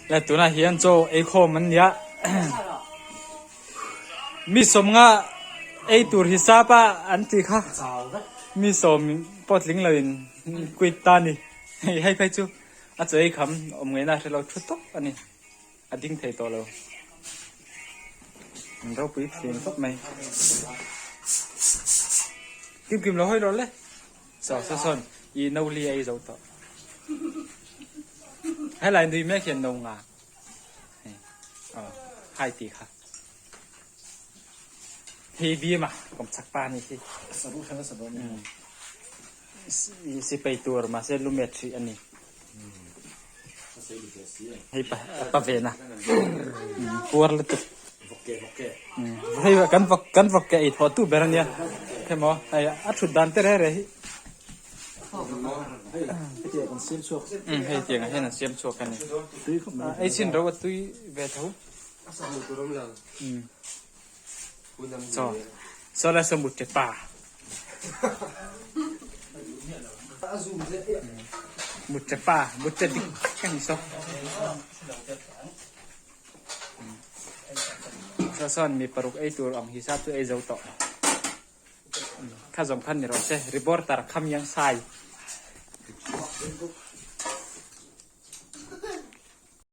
Le tunah hian chaw ei khawm an nia. Mi sawmnga ei tur hisap a an tih kha. Mi sawm pawh tling lo in quit ta ni. Hei hei phei chu a chaw ei kham awm ngaihna a hre lo thu tawp a ni. A ding thei tawh lo. An ropui thin khawp mai. Kim kim lo hawi rawh le. Saw saw sawn i no li ei zo tawh. Helai nui mek hian no nga. Aw hai ti kha. Hei bim a kom chak pa ni hi. Saru thana sa dawn ni. Si pei tur ma se lumet hrih ani. Hei pa pa ve na. Puar lutuk. Hei kan vok kan vok ke ei thaw tu ber ania. Hemo hei a thut dan te re re hi. Hei tiang ah hian an siam chhuak ani. Ei chin ro a tui ve tho. Chaw chaw la saw mut che pa. Mut che pa mut che dik ka ni saw. Saw sawn mi paruk ei tur ang hisap chu ei zo tawh. Kha zawng khan ni rawh se reporter kham yang sai.